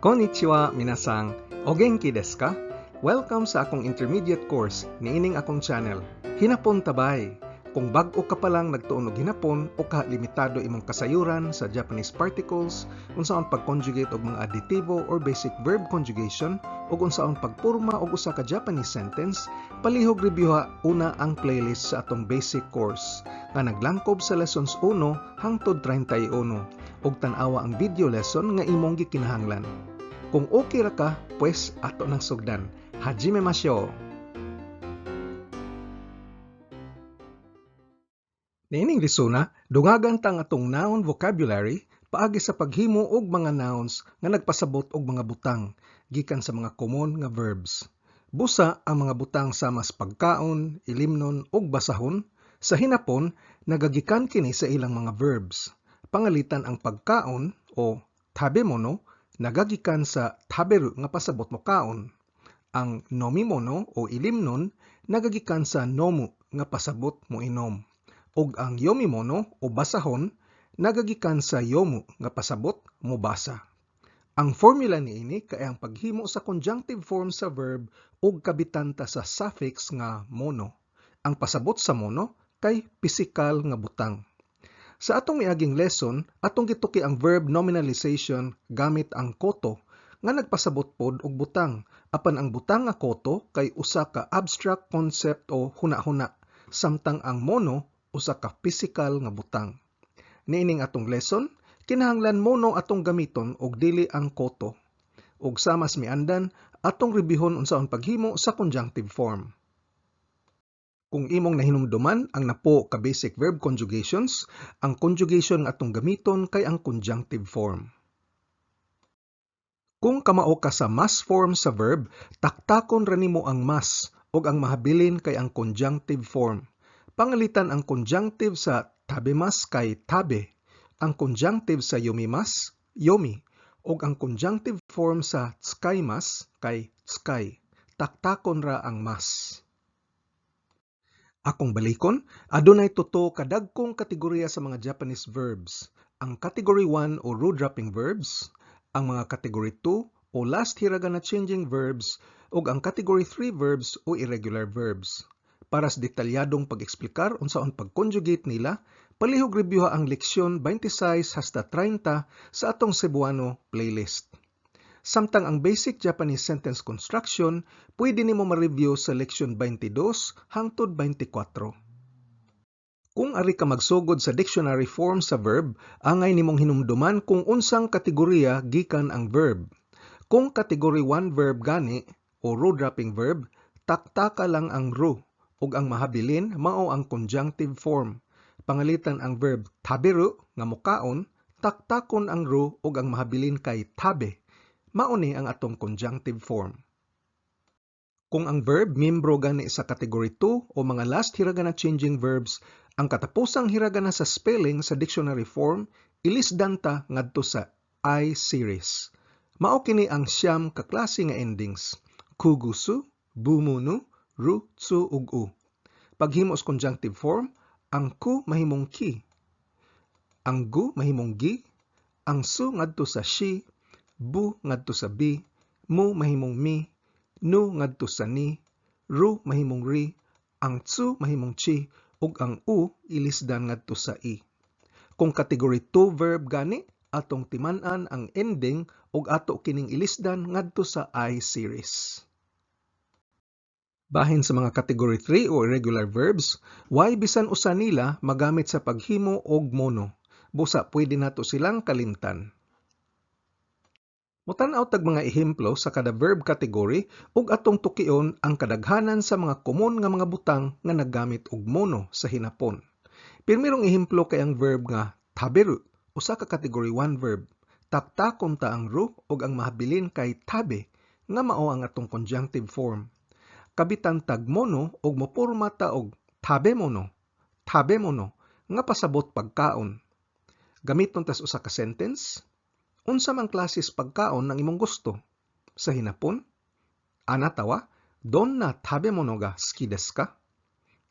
Konnichiwa, minasan. O genki desu ka? Welcome sa akong intermediate course niining akong channel. Hinapon tabay. Kung bag-o ka pa lang nagtuon og Hinapon o ka limitado imong kasayuran sa Japanese particles, unsaon pag-conjugate og mga adjektibo or basic verb conjugation, ug unsaon pagporma og usa ka Japanese sentence, palihog reviewha una ang playlist sa atong basic course nga naglangkob sa lessons 1 hangtod 31 ug tan-awa ang video lesson nga imong gikinahanglan. Kung okay ra ka, pues ato nang sugdan. Hajime mashou! Niining lesona, dungagan ta ang atong noun vocabulary paagi sa paghimo og mga nouns nga nagpasabot og mga butang gikan sa mga common nga verbs. Busa ang mga butang sama sa pagkaon, ilimnon ug basahon, sa Hinapon nagagikan kini sa ilang mga verbs. Pangalitan ang pagkaon o tabemono nagagikan sa taberu nga pasabot mo kaon. Ang nomimono o ilimnon nagagikan sa nomu nga pasabot mo inom. Ug ang yomimono o basahon nagagikan sa yomu nga pasabot mo basa. Ang formula niini kay ang paghimo sa conjunctive form sa verb ug kabitan ta sa suffix nga mono. Ang pasabot sa mono kay pisikal nga butang. Sa atong miaging lesson, atong gituki ang verb nominalization gamit ang koto nga nagpasabot pod og butang, apan ang butang nga koto kay usa ka abstract concept o huna-huna, samtang ang mono usa ka pisikal nga butang. Niining atong lesson, kinahanglan mono atong gamiton og dili ang koto. Ug sama sa miandan, atong reviewhon unsaon paghimo sa conjunctive form. Kung imong nahinumduman ang napo ka basic verb conjugations, ang conjugation nga atong gamiton kay ang conjunctive form. Kung kamao ka sa mas form sa verb, taktakon ra nimo ang mas ug ang mahabilin kay ang conjunctive form. Pangalitan ang conjunctive sa tabemas kay tabe, ang conjunctive sa yomimas, yomi, ug ang conjunctive form sa tsukaimas kay tsukai. Taktakon ra ang mas. Akong balikon, adunay tuto ka dagkong kategorya sa mga Japanese verbs. Ang category 1 o ru-dropping verbs, ang mga category 2 o last hiragana changing verbs, ug ang category 3 verbs o irregular verbs. Para sa detalyadong pag-eksplikar unsaon pag-conjugate nila, palihog reviewha ang leksyon 26 hasta 30 sa atong Cebuano playlist. Samtang ang basic Japanese sentence construction, pwede nimo ma-review sa leksyon 22 hangtod 24. Kung ari ka magsugod sa dictionary form sa verb, angay nimong hinumduman kung unsang kategorya gikan ang verb. Kung category 1 verb gani o ru-dropping verb, taktaka lang ang ru ug ang mahabilin mao ang conjunctive form. Pangalitan ang verb taberu nga mukaon, taktakon ang ru ug ang mahabilin kay tabe. Mao ni ang atong conjunctive form. Kung ang verb miyembro gani sa category 2 o mga last hiragana changing verbs, ang katapusang hiragana sa spelling sa dictionary form ilisdan ta ngadto sa I series. Mao kini ang siyam ka klase nga endings: kugusu, bumunu, ru, tsu ug u. Paghimo sa conjunctive form, ang ku mahimong ki, ang gu mahimong gi, ang su ngadto sa shi, bu ngadto sa bi, mu mahimong mi, nu ngadto sa ni, ru mahimong ri, ang tsu mahimong chi, ug ang u ilisdan ngadto sa i. Kung category 2 verb gani, atong timan-an ang ending ug ato kining ilisdan ngadto sa I series. Bahin sa mga category 3 o irregular verbs, way bisan usa nila magamit sa paghimo og mono. Busa pwede nato silang kalimtan. Mutan-aw tag mga ehemplo sa kada verb category ug atong tukion ang kadaghanan sa mga komon nga mga butang nga naggamit og mono sa Hinapon. Pirmirong ehemplo kay ang verb nga taberu, usa ka category 1 verb. Taktakon ta ang ru ug ang mahabilin kay tabe nga mao ang atong conjunctive form. Kabitan tag mono ug moporma ta og tabemono, tabemono nga pasabot pagkaon. Gamiton tas usa ka sentence. Unsa man klases pagkaon ang imong gusto? Sa Hinapon, anata wa donna tabemono ga suki desu ka?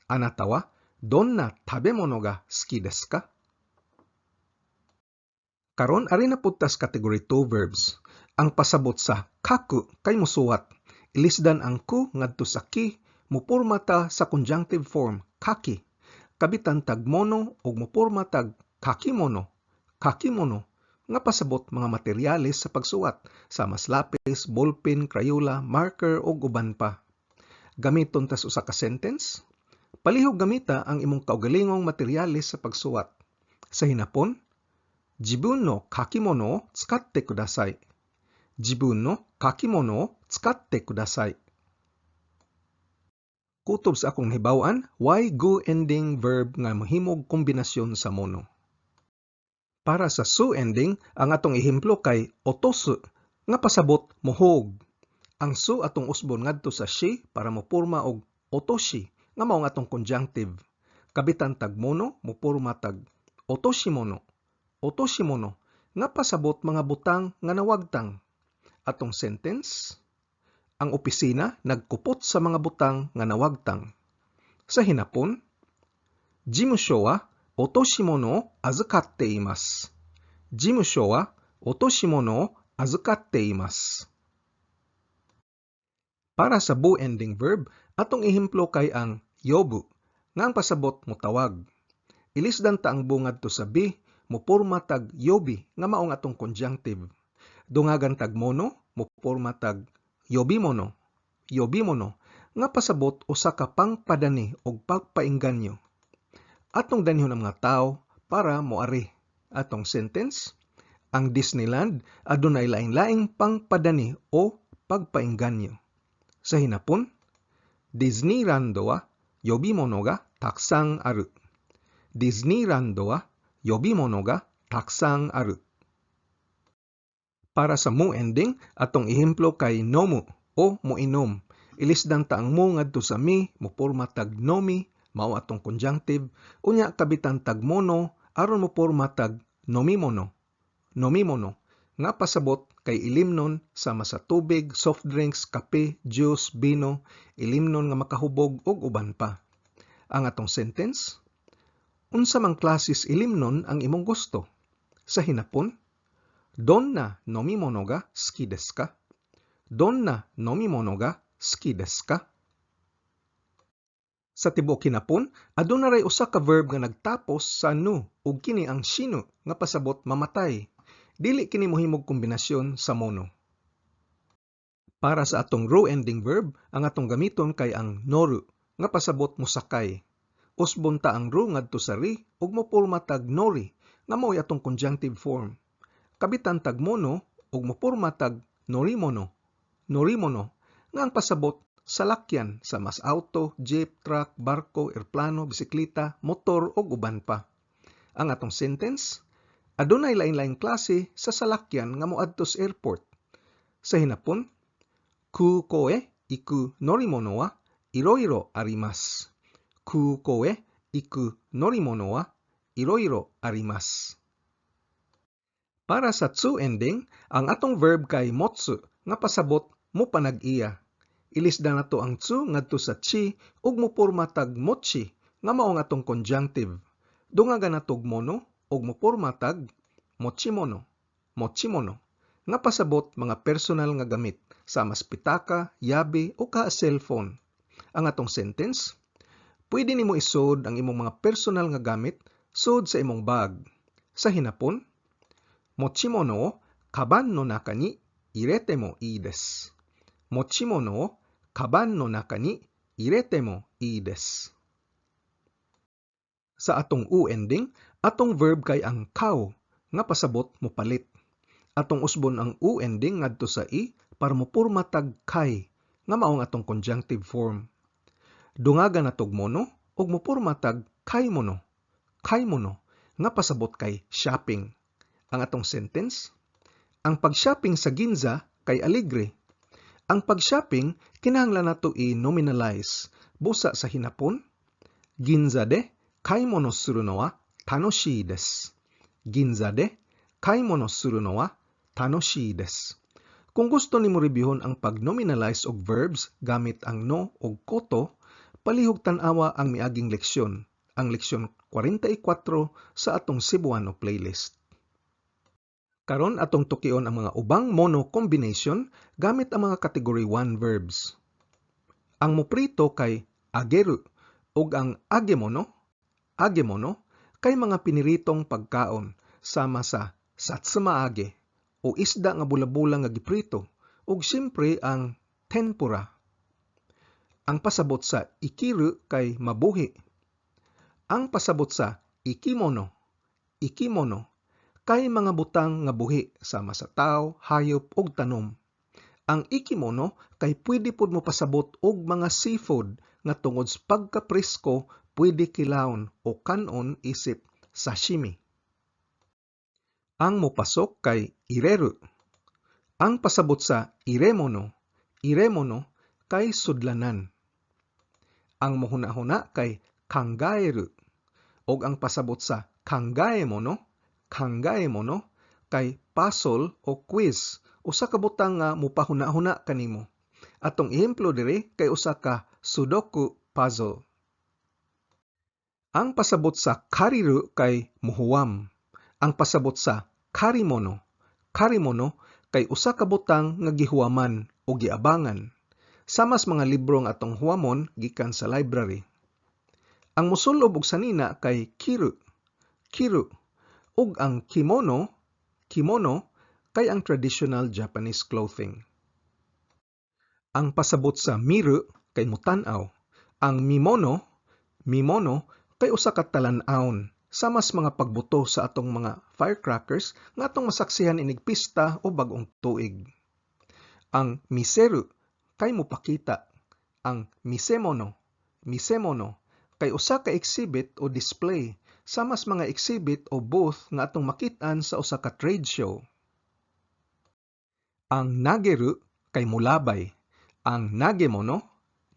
Anata wa donna tabemono ga suki desu ka? Karon ari na pud tas category 2 verbs. Ang pasabot sa kaku kay musuwat. Ilisdan ang ku ngadto sa ki, mupurma ta sa conjunctive form kaki. Kabitan tag mono ug mupurma tag kakimono, kakimono nga pasabot mga materyales sa pagsuwat sama sa lapis, ballpen, crayola, marker ug uban pa. Gamiton tas usa ka sentence. Palihog gamita ang imong kaugalingong materyales sa pagsuwat. Sa Hinapon, 自分の書き物を使ってください。自分の書き物を使ってください。Kutob sa akong nahibaw-an, way gu ending verb nga mahimog kombinasyon sa mono. Para sa su ending, ang atong ehemplo kay otosu, nga pasabot muhug. Ang su atong usbon ngadto sa shi para mopurma og otoshi, nga mao ang atong conjunctive. Kabitan tag mono, mopurma tag otoshimono, otoshimono, nga pasabot mga butang nga nawagtang. Atong sentence, ang opisina nagkupot sa mga butang nga nawagtang. Sa Hinapon, 事務所は落とし物を預かっています。事務所は落とし物を預かっています。Para sa bu ending verb, atong ehemplo kay ang yobu, nga ang pasabot mutawag. Ilisdan ta ang bu ngadto sa bi, mupurma tag yobi nga maong atong conjunctive. Dungagan tag mono, mupurma tag yobimono, yobimono, nga pasabot usa ka pangpadani og pagpainganyo. Atong danhon ang mga tawo para moari. Atong sentence, ang Disneyland adunay laing-laing pangpadani o pagpainganyo. Sa Hinapon, ディズニーランドは呼び物がたくさんある。ディズニーランドは呼び物がたくさんある。Para sa mu ending, atong ehemplo kay nomu o moinom. Ilisdan ta ang mu ngadto sa mi, mupurma tag nomi, mao atong conjunctive, unya kabitan tag mono aron mupurma tag nomimono. Nomimono nga pasabot kay ilimnon sama sa tubig, soft drinks, kape, juice, bino, ilimnon nga makahubog ug uban pa. Ang atong sentence, unsa mang klases ilimnon ang imong gusto? Sa Hinapon, どんな飲み物が好きですか？どんな飲み物が好きですか？Sa tibuok Hinapon, aduna ray usa ka verb nga nagtapos sa nu ug kini ang shinu nga pasabot mamatay. Dili kini mohimog kombinasyon sa mono. Para sa atong ru ending verb, ang atong gamiton kay ang noru nga pasabot mosakay. Usbon ta ang ru ngadto sa ri ug mopurma tag nori nga mao'y atong conjunctive form. Kabitan tag mono ug mopurma tag norimono, norimono nga ang pasabot salakyan sama sa auto, jeep, truck, barko, eroplano, bisikleta, motor ug uban pa. Ang atong sentence, adunay lain-laing klase sa salakyan nga moadto sa airport. Sa Hinapon, 空港へ行く乗り物はいろいろあります。空港へ行く乗り物はいろいろあります。Para sa tsu ending, ang atong verb kay motsu nga pasabot mo panag-iya. Ilisdan nato ang tsu ngadto sa chi ug mopurma tag mochi nga mao ang atong conjunctive. Dungagan natog mono ug mopurma tag mochimono, mochimono nga pasabot mga personal nga gamit sama sa pitaka, yabe o ka cellphone. Ang atong sentence, pwede nimo isod ang imong mga personal nga gamit sud sa imong bag. Sa Hinapon, 持ち物をカバンの中に入れてもいいです。持ち物をカバンの中に入れてもいいです。Sa atong u ending, atong verb kay ang kau nga pasabot mo palit. Atong usbon ang u ending ngadto sa i para mopurma tag kai nga mao ang atong conjunctive form. Dungagan natog mono ug mopurma tag kaimono, kaimono nga pasabot kay shopping. Ang atong sentence, ang pag-shopping sa Ginza kay alegre. Ang pag-shopping kinahanglan nato i-nominalize. Busa sa Hinapon, 銀座で買い物するのは楽しいです。銀座で買い物するのは楽しいです。Kung gusto nimo reviewhon ang pag-nominalize og verbs gamit ang no ug koto, palihog tan-awa ang miaging leksyon, ang leksyon 44 sa atong Cebuano playlist. Karon, atong tukion ang mga ubang mono combination gamit ang mga category 1 verbs. Ang moprito kay ageru ug ang agemono, agemono kay mga piniritong pagkaon sama sa satsumaage o isda nga bula-bula nga giprito ug siyempre ang tempura. Ang pasabot sa ikiru kay mabuhi. Ang pasabot sa ikimono, ikimono kay mga butang nga buhi sama sa tawo, hayop ug tanom. Ang ikimono kay pwede pud mopasabot og mga seafood nga tungod sa pagkapresko pwede kilawon o kan-on isip sashimi. Ang mopasok kay ireru. Ang pasabot sa iremono, iremono kay sudlanan. Ang mohuna-huna kay kangaeru ug ang pasabot sa kangaemono, kangaemono kay puzzle o quiz, usa ka butang nga mopahuna-huna kanimo. Atong ehemplo diri kay usa ka Sudoku puzzle. Ang pasabot sa kariru kay muhuwam. Ang pasabot sa karimono, karimono kay usa ka butang nga gihuwaman o giabangan. Sama sa mga libro nga atong huwamon gikan sa library. Ang mosulob og sanina kay kiru, kiru, ug ang kimono, kimono kay ang traditional Japanese clothing. Ang pasabot sa miru kay mutan-aw. Ang mimono, mimono kay usa ka talan-awon sama sa mga pagbuto sa atong mga firecrackers nga atong masaksihan inig pista o bag-ong tuig. Ang miseru kay mopakita. Ang misemono, misemono kay usa ka exhibit o display sama sa mga exhibit o booth nga atong makit-an sa usa ka trade show. Ang nageru kay mulabay. Ang nagemono,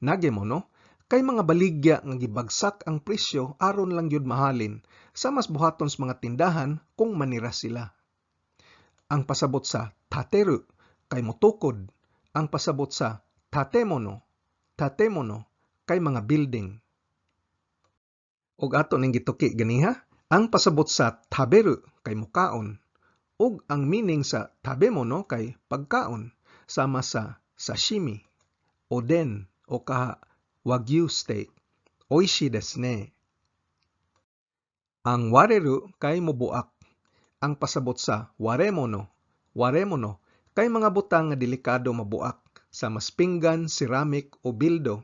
nagemono kay mga baligya nga gibagsak ang presyo aron lang gyud mahalin, sama sa buhaton sa mga tindahan kung manira sila. Ang pasabot sa tateru kay motukod. Ang pasabot sa tatemono, tatemono kay mga building. Ug ato ning gituki ganiha, ang pasabot sa taberu kay mukaon ug ang meaning sa tabemono kay pagkaon sama sa sashimi, oden o kaha wagyu steak. Oishi desu ne. Ang wareru kay mobuak. Ang pasabot sa waremono, waremono kay mga butang nga delikado mabuak sama sa pinggan, ceramic o bildo.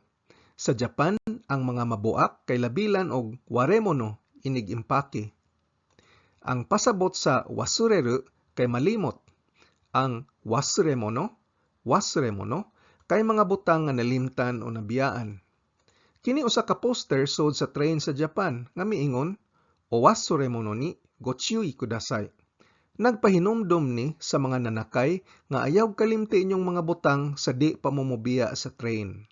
Sa Japan, ang mga mabuak kay labilan og waremono inig impake. Ang pasabot sa wasureru kay malimot. Ang wasuremono, wasuremono kay mga butang nga nalimtan o nabiyaan. Kini usa ka poster sud sa train sa Japan nga miingon, "Owasuremono ni gochui kudasai." Nagpahinumdom ni sa mga nanakay nga ayaw kalimti inyong mga butang sa di pa mo mobiya sa train.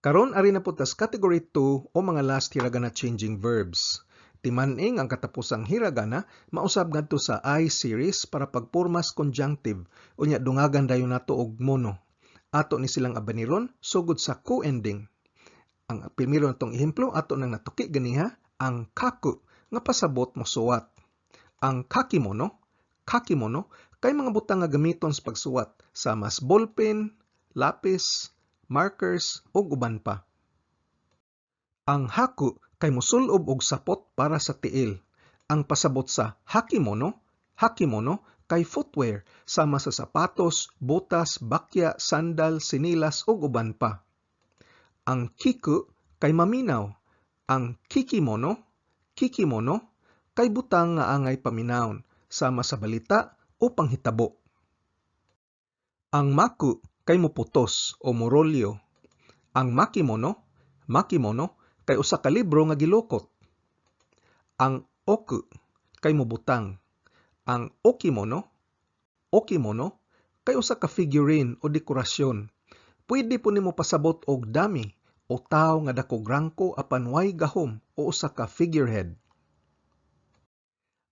Karon, ari na pud tas category 2 o mga last hiragana changing verbs. Timan-ing ang katapusang hiragana mausab ngadto sa I series para pagpormas conjunctive, unya dungagan dayon nato og mono. Ato ni silang abaniron sugod sa ku ending. Ang primero natong ehemplo, ato nang natuki ganiha, ang kaku nga pasabot mosuwat. Ang kakimono, kakimono kay mga butang nga gamiton sa pagsuwat sama sa ballpen, lapis, markers ug uban pa. Ang haku kay mosulob og sapot para sa tiil. Ang pasabot sa hakimono, hakimono kay footwear sama sa sapatos, botas, bakya, sandal, sinilas ug uban pa. Ang kiku kay maminaw. Ang kikimono, kikimono kay butang nga angay paminawon sama sa balita o panghitabo. Ang maku kay moputos o morolyo. Ang makimono, makimono kay usa ka libro nga gilukot. Ang oku kay mobutang. Ang okimono, okimono kay usa ka figurine o dekorasyon. Pwede pud nimo pasabot og dummy o tawo nga dakog rangko apan way gahom o usa ka figurehead.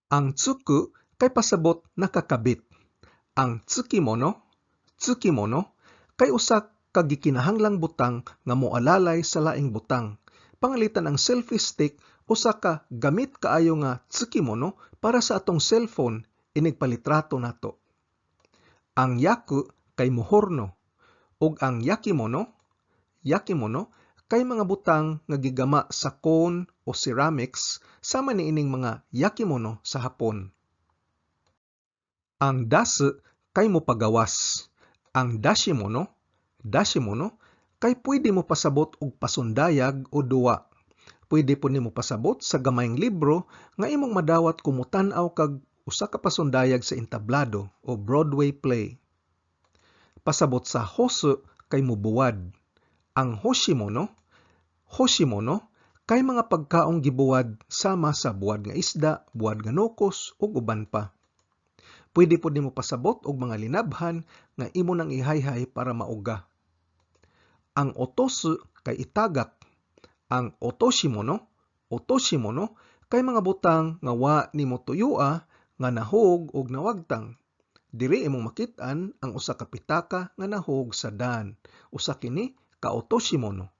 Ang tsuku kay pasabot nakakabit. Ang tsukimono, tsukimono kay usa ka gikinahanglang butang nga moalalay sa laing butang. Pangalitan ang selfie stick, usa ka gamit kaayo nga tsukimono para sa atong cellphone. Inig palitrato nato. Ang yaku kay muhorno ug ang yakimono, yakimono kay mga butang nga gigama sa cone o ceramics sama niining mga yakimono sa Hapon. Ang dasu kay mopagawas. Ang dashimono, dashimono kay pwede mo pasabot og pasundayag o duwa. Pwede pud nimo pasabot sa gamayng libro nga imong madawat kung motan-aw kag usa ka pasundayag sa entablado o Broadway play. Pasabot sa hosu kay mobuwad. Ang hoshimono, hoshimono kay mga pagkaong gibuwad sama sa buwad nga isda, buwad nga nokos ug uban pa. Pwede pud nimo pasabot og mga linabhan nga imo nang ihayhay para mauga. Ang otosu kay itagak. Ang otoshimono, otoshimono kay mga butang nga wa nimo tuyua nga nahug og nawagtang. Diri imong makit-an ang usa ka pitaka nga nahug sa dan. Usa kini ka otoshimono.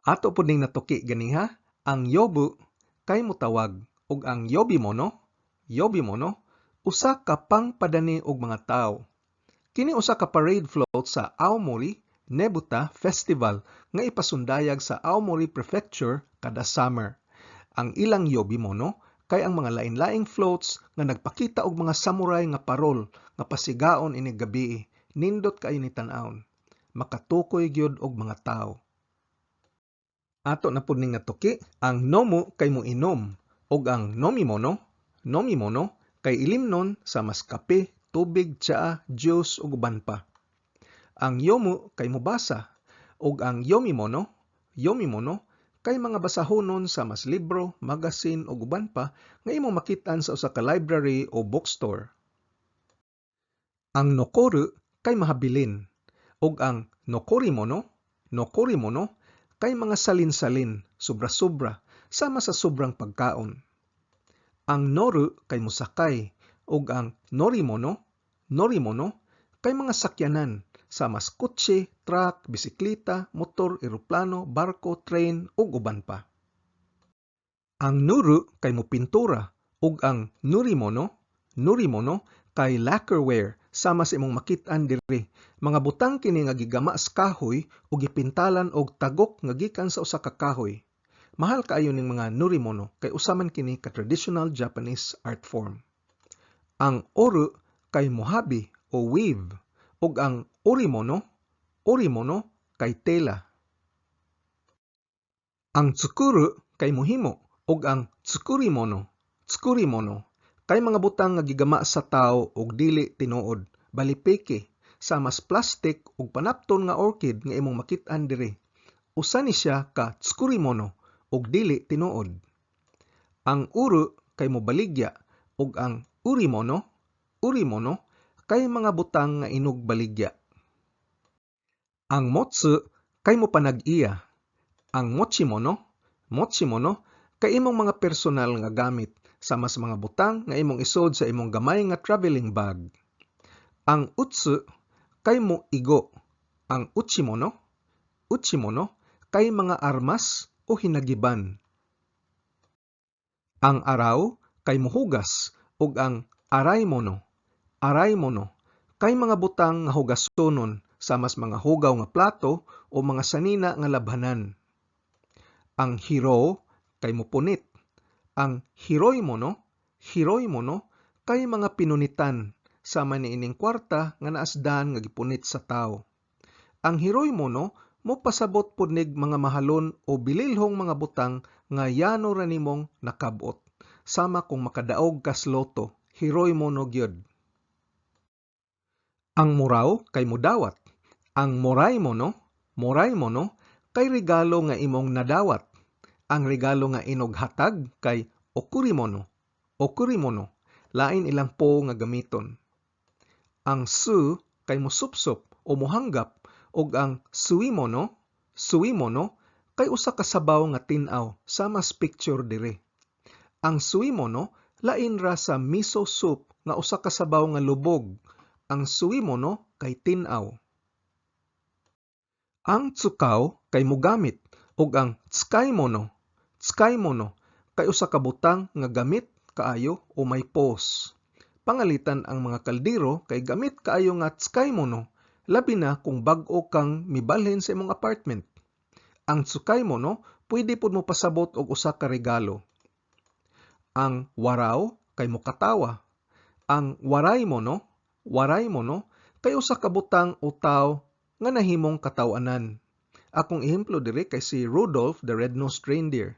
Ato pud ning natuki ganiha, ang yobu kay motawag ug ang yobimono, yobimono usa ka pangpadani og mga tawo. Kini usa ka parade float sa Aomori Nebuta Festival nga ipasundayag sa Aomori Prefecture kada summer. Ang ilang yobimono kay ang mga lain-laing floats nga nagpakita og mga samurai nga parol nga pasigaon inig gabii. Nindot kaayo ni tan-awon. Makatukoy gyud og mga tawo. Ato na pud ning natuki, ang nomu kay moinom ug ang nomimono, nomimono kay ilimnon sa mas kape, tubig, tsaa, juice ug uban pa. Ang yomu kay mobasa ug ang yomimono, yomimono kay mga basahonon sa mas libro, magasin ug uban pa nga imong makit-an sa usa ka library o bookstore. Ang nokoru kay mahabilin ug ang nokorimono, nokorimono kay mga salin-salin, sobra-sobra, sama sa sobrang pagkaon. Ang noru kay mosakay ug ang norimono, norimono kay mga sakyanan sa mas kotse, truck, bisikleta, motor, eroplano, barko, train ug uban pa. Ang nuru kay mopintura ug ang nurimono, nurimono kay lacquerware sama sa imong makit-an diri. Mga butang kini nga gigama sa kahoy ug gipintalan og tagok nga gikan sa usa ka kahoy. Mahal kaayo ning mga nurimono kay usa man kini ka traditional Japanese art form. Ang oru kay mohabi o weave ug ang orimono, orimono kay tela. Ang tsukuru kay mohimo ug ang tsukurimono, tsukurimono kay mga butang nga gigama sa tawo ug dili tinuod, bali peke, sa mas plastic ug panapton nga orchid nga imong makit-an diri. Usa ni siya ka tsukurimono ug dili tinuod. Ang uru kay mobaligya ug ang urimono, urimono kay mga butang nga inog baligya. Ang motsu kay mopanag-iya. Ang mochimono, mochimono kay imong mga personal nga gamit sama sa mga butang nga imong isod sa imong gamay nga traveling bag. Ang utsu kay mo igo. Ang uchimono, uchimono kay mga armas o hinagiban. Ang arau kay mohugas ug ang araimono, araimono kay mga butang nga hugasonon sama sa mga hugaw nga plato o mga sanina nga labhanan. Ang hiro kay mopunit. Ang hiroimono, hiroimono kay mga pinunitan sama niining kwarta nga naasdan nga gipunit sa tawo. Ang hiroimono mopasabot pud nig mga mahalon o bililhong mga butang nga yano ra nimong nakab-ot. Sama kung makadaog kas lotto, hiroimono gyud. Ang morau kay modawat. Ang moraimono, moraimono kay regalo nga imong nadawat. Ang regalo nga inog hatag kay okurimono, okurimono, lain ilang po nga gamiton. Ang su kay mosupsop o mohanggap ug ang suimono, suimono kay usa ka sabaw nga tin-aw sama sa picture diri. Ang suimono lain ra sa miso soup nga usa ka sabaw nga lubog. Ang suimono kay tin-aw. Ang tsukau kay mogamit ug ang tsukaimono, tsukaimono kay usa ka butang nga gamit kaayo o may pause. Pangalitan ang mga kaldero kay gamit kaayo nga tsukaimono, labi na kung bag-o kang mibalhin sa imong apartment. Ang tsukaimono pwede pud mo pasabot og usa ka regalo. Ang warau kay mokatawa. Ang waraimono, waraimono kay usa ka butang o tawo nga nahimong kataw-anan. Akong ehemplo diri kay si Rudolph the Red-Nosed Reindeer.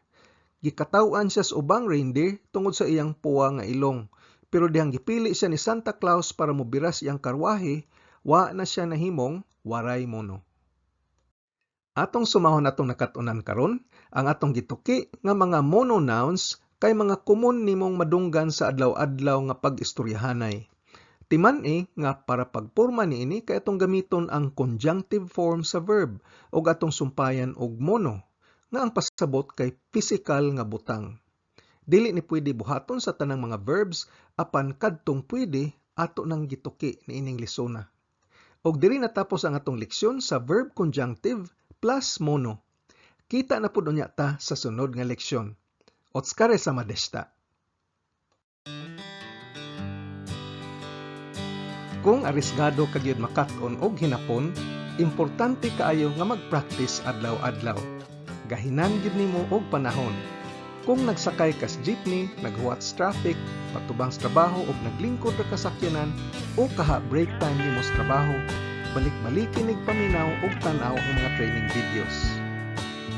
Gikataw-an siya sa ubang reindeer tungod sa iyang puwa nga ilong. Pero dihang gipili siya ni Santa Claus para mobiras iyang karwahe, wa na siya nahimong waraimono. Atong sumahon atong nakat-unan karon, ang atong gituki nga mga mono nouns kay mga komon nimong madunggan sa adlaw-adlaw nga pag-istoryahanay. Timan-i nga para pagporma niini kay atong gamiton ang conjunctive form sa verb ug atong sumpayan og mono nga ang pasabot kay physical nga butang. Dili ni pwede buhaton sa tanang mga verbs, apan kadtong pwede ato nang gituki niining lesona. Og diri natapos ang atong leksyon sa verb conjunctive plus mono. Kita na pud unya ta sa sunod nga leksyon. Otsukaresama deshita. Kung arisgado ka gyud makat-on og hinapon, importante kaayo nga mag-practice adlaw-adlaw. Gahinan gyud nimo og panahon. Kung nagsakay ka sa jeepney, naghuwat sa traffic, patubang sa trabaho og naglingkod ra ka sakyanan o kaha break time nimo sa trabaho, balik-baliki nig paminaw og tan-aw ang mga training videos.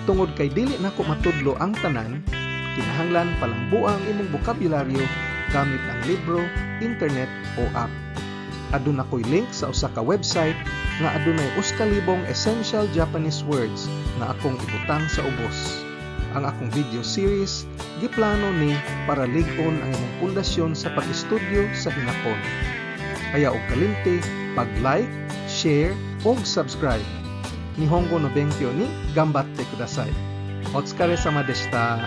Tungod kay dili nako matudlo ang tanan, kinahanglan palambua ang imong bokabularyo gamit ang libro, internet o app. Aduna ko'y link sa usa ka website nga adunay 1,000 essential Japanese words nga akong ibutang sa ubos. Ang akong video series giplano ni para lig-on ang imong pundasyon sa pag-estudyo sa Hinapon. Kaya og kalimti, pag-like, share ug subscribe. Nihongo no benkyo ni ganbatte kudasai. Otsukaresama deshita.